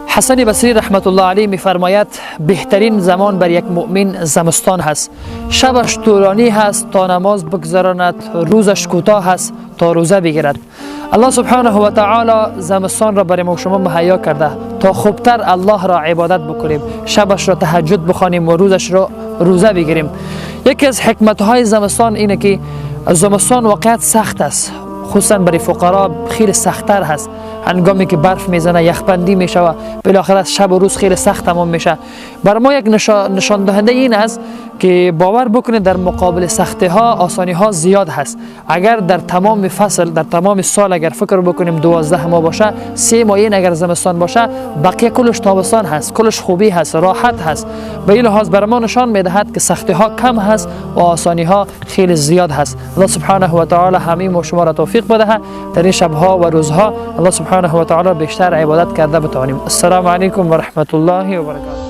حسن بصری رحمت الله علیه میفرماید بهترین زمان بر یک مؤمن زمستان هست. شبش طولانی هست تا نماز بگذراند، روزش کوتاه هست تا روزه بگیرد. الله سبحانه و تعالی زمستان را برای ما شما مهیا کرده تا خوبتر الله را عبادت بکنیم، شبش را تهجد بخوانیم و روزش را روزه بگیریم. یکی از حکمت های زمستان اینه که زمستان واقعیت سخت است، خصوصا برای فقرا خیلی سختتر هست. هنگامی که برف میزنه یخبندی میشه و بالاخره شب و روز خیلی سخت تمام میشه. برای ما یک نشان دهنده این است که باور بکنید در مقابل سختی ها آسانی ها زیاد هست. اگر در تمام فصل، در تمام سال اگر فکر بکنیم 12 ماه باشه، 3 ماه این اگر زمستان باشه، بقیه کلش تابستان هست، کلش خوبی هست، راحت هست. به این لحاظ بر ما نشان میدهد که سختی ها کم هست و آسانی ها خیلی زیاد هست. الله سبحانه و تعالی همه ما شما را توفیق بده در این شبها و روزها الله سبحانه و تعالی بیشتر عبادت کرده بتوانیم. السلام علیکم و رحمت الله و برکاته.